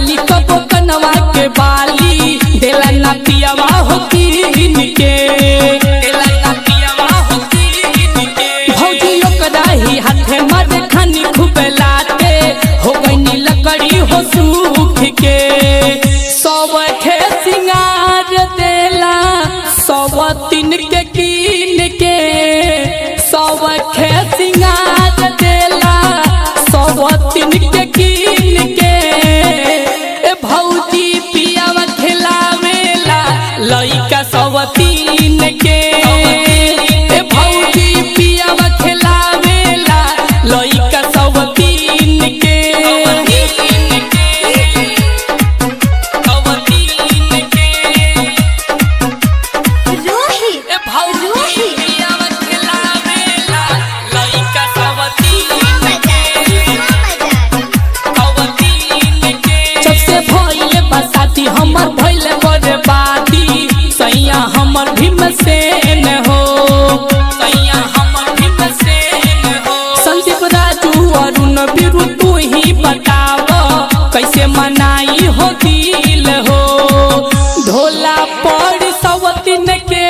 लाली कबो कनवा के बाली देला ना पियावा हो कीन के, देला ना पियावा हो कीन के। भौजी ओकरा ही हाथे मारे खानी खूबे लाते, हो गईनी लकड़ी हो सूख के। सौखे सिंगार देला सौतीन के कीन के, सौखे सिंगार देला सौतीन के कीन के। ए भौजी पियावा खिलावेला लइका सौतीन के, ए भौजी पियावा खिलावेला लइका सौतीन के। रोहित ए भौजी पियावा खिलावेला लइका सौतीन के। सबसे भइले बसाती हमर भइले बर्बादी, सैया हमर भीमसेन हो, सैया हमर भीमसेन हो। संदीप राजू अरुण बिरु तू ही बताव कैसे मनाई हो दिल हो। ढोला पर सवतिन के